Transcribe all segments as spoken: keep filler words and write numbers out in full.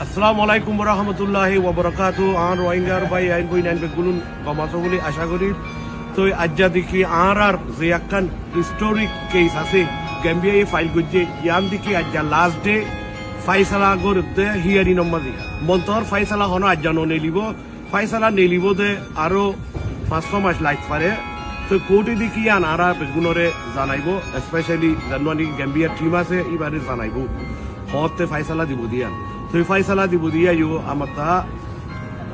Assalamu alaikum warahmatulláhi wabarakátuhu. Añár Rohingyar bái ain bóin ain beggún gom asó buli acá gorí. Toi aijja deki añárar ze ekkán historic case asé, Gambia ye file goijjé, yián deki aijja last day, faisala gorédde hearing or mazé. Montor faisala honó aijja no nelibó, faisala nelibó de aró fañs só mac lait fare. Toi court e deki yián añára beggúnore zanaibó, especially zennúa niki Gambia team asé, ibare zanaibó. Hoótte faisala dibou de yián. Toi faisala dibou de yó amattá,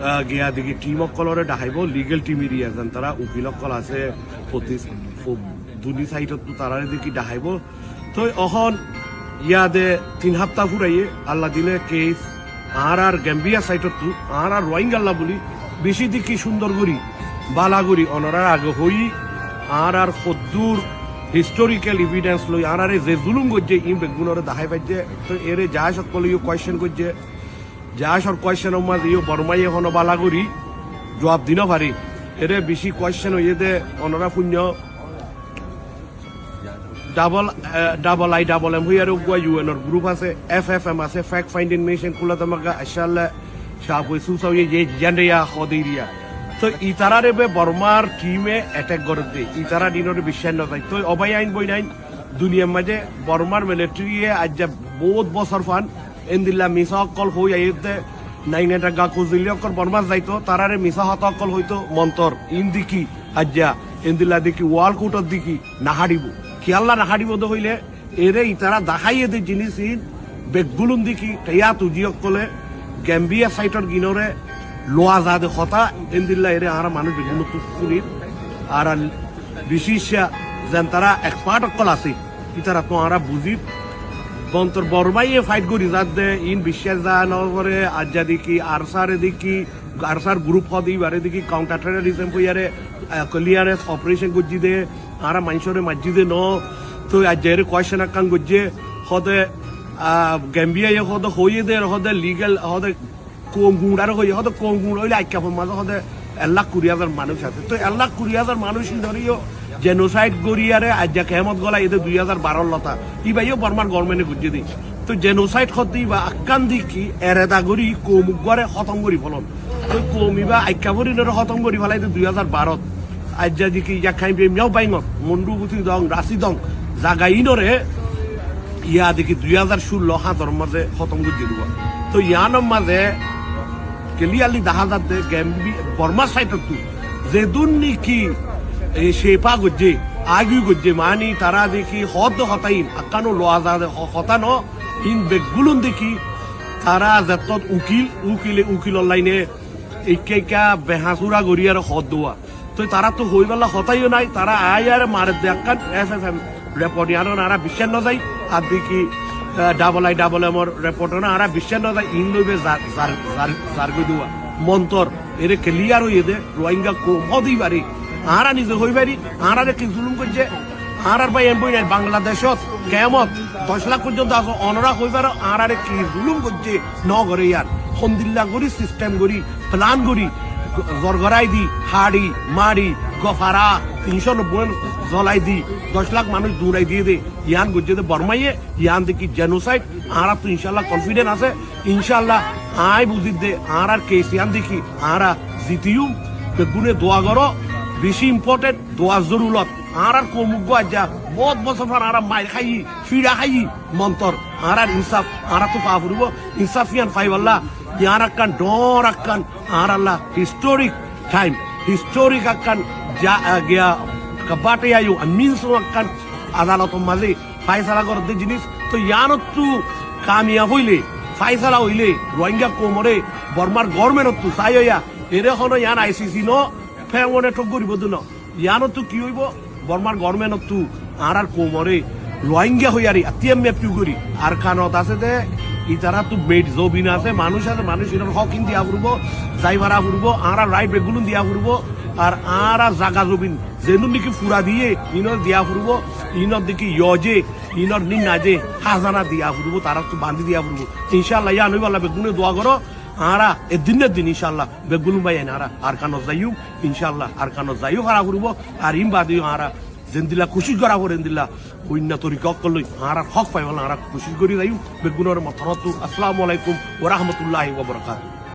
ah, giya deki team ókkolore dhahaibó, legal team eriya zen tará ukil ókkol asé, foti-, fo-, duni side ottu tarare deki dhahaibó. Toi ehón yade tin hafta furaiye, Allah dile case añárar Gambia side ottu, añárar Rohingyalla buli, beci deki cúndor gorí, bála gorí, onorar age hoói, añárar hoddúr historical evidence loi añárare ze zulum goijjé, iín beggúnore dahái faijjé. Toi ere judge ókkole yó question goijjé, judge or question or mazé yó Bormaye honó bála gorí juab di no fare. Ere beci question óiye de, onora fúinno, Double, eh, Double I Double M hoiyaré uggúa U N or group asé, F F M asé, Fact Finding Mission, Kula Damaga, Ashalla, Shahpur Susa hoiyé, ye Yandeya, Hodiriya. Toi itarare be Bormar team e attack gorédde, itara dinore biccác no zai. Toi o bái ain bóin ain, duniyar mazé Bormar military ye aijja bout bosór fan, endilla misá ókkol hoói aiyédde, nainga dagga kuzilli ókkol Bormar zaito, tarare misá hotá ókkol hoito montor, iín deki, aijja, endilla deki, world court ot deki, no háçibó. Kiyólla no háçibó de hoilé, ere itara daháiye de jinis iín, beggúlun deki, teyat uji ókkole, Gambia side or ginore, luwa zade hotá, endilla ere añára manúic beggúnottu fúnir, ar bicéc zen tará expert ókkol asé, ítarattú añára buzir. Montor Bormaye fight gorí zadde, iín biccác za no goré, aijja deki, ARSA re deki, ARSA r group hoó de ibare deki counter terrorism hoiyaré, eh, clearance operation goijjí de, añára maincóre maijjí de no, toi aijja ere question ekkán goijjé, hoó de, ah, Gambia ye hoó de hoiyé de, hoó de legal, hoó de koum guñçare hoiyé, hoó de koum guñça óile Aikkafor mazé hoó de ek lak kuri házar manúic asé. Toi ek lak kuri házar manúic inore yó genocide goríyaré aijja kemot golai ede dui házar baró r lota. Iba yó Bormar government e goijjé de. Toi genocide hoó de iba ekkán deki ereda gorí koum uggúare hótom gorí felon. Toi koum iba Aikkafor inore hótom gorí felai de dui házar baró t. Aijja deki Yakhain Bemiyao Baingot, Mondu Buti Dong, Rasi Dong, zaga inore, iya deki dui házar cúllo háñtor mazé hótom goijjé de uggúa. Toi yiánor mazé clearly dahá zadde Gambi-, Bormar side ottu zedún niki, e, cepa goijjé, argue goijjé, mani tará deki hoó de hotá iín, ekkán luwa zade ho-, hotá no, iín beggúlun deki tará zettót ukil, ukile ukilor laine ekka ekka behañsura gorí ar hoó de uggúa. Toi taráttu hoibálla hotá yó nái, tará aiyaré maredde ekkán F F M report yián añára biccác no zai, ar deki, eh, Double I Double M or report yián añára biccác no zai, iín loibe zar, zar, zar, zar goi de uggúa. Montor, ere clear óiye de, Rohingya koum hoó de ibare. Añára nize hoi fari, añárare ki zulum goijjé, añárar bái ain bóin ain Bangladecót, kemot, doc lak foijjonto asó, onora hoi faro, añárare ki zulum goijjé, no goré yián. Hondilla gorí, system gorí, plan gorí, go-, zor gorai di, haçi, mari, gofara, tincó nobboi zolai di, doc lak manúic duñrai diyé de, yián goijjé de Bormaye, yián deki genocide, añárattu incállah confident asé, incállah, aññí buzir de, añárar case yián deki, añára zitiyum, beggúne dua goró, beci important, duar zorurot. Añárar koum uggúa aijja, bout bosór fán añára mair háiyi, fíça háiyi, montor, añárar insaf, añárattu faa foribó, insaf yián faibálla, yián ekkán dhoóñr ekkán, añáralla historic time, historic ekkán, ja-, ah, giya, ka-, báte aiyó, ah, minso ekkán adalotor mazé faisala gorédde jinis, toi yiánottu kamiyab óile, faisala óile, Rohingya koumoré, Bormar government ottu, sai óiya, ere hono yián I C C no, fengone thok goribó de no. Yiánottu ki óibo? Bormar government ottu añárar koumoré Rohingya hoiyaré, attiyar meptu gorí, Arkanot asé de, itarattu bed zobin asé, manúic asé, manúic inor hók in diya foribó, zai fara foribó, añárar right beggúlun diya foribó, ar añárar zaga zobin, zedún niki fura diyé, inor diya foribó, inor deki yojé, inor ninnaje, házana diya foribó, tarattu bandi diya foribó. Incállah, yián óibálla beggúne dua goró, añára eddin eddin incállah, beggúlun bái ain añára Arkanot zaiyum, incállah, Arkanot zaiyó fara foribó, ar iín bade yó añára Zendilla kucíc gorá foré, endilla oinno torika ókkol loi añárar hók faibálla añára kucíc gorí zaiyum. Beggúnore mor torfóttu assalamu alaikum wa rahmatullahi wa barakatuhu.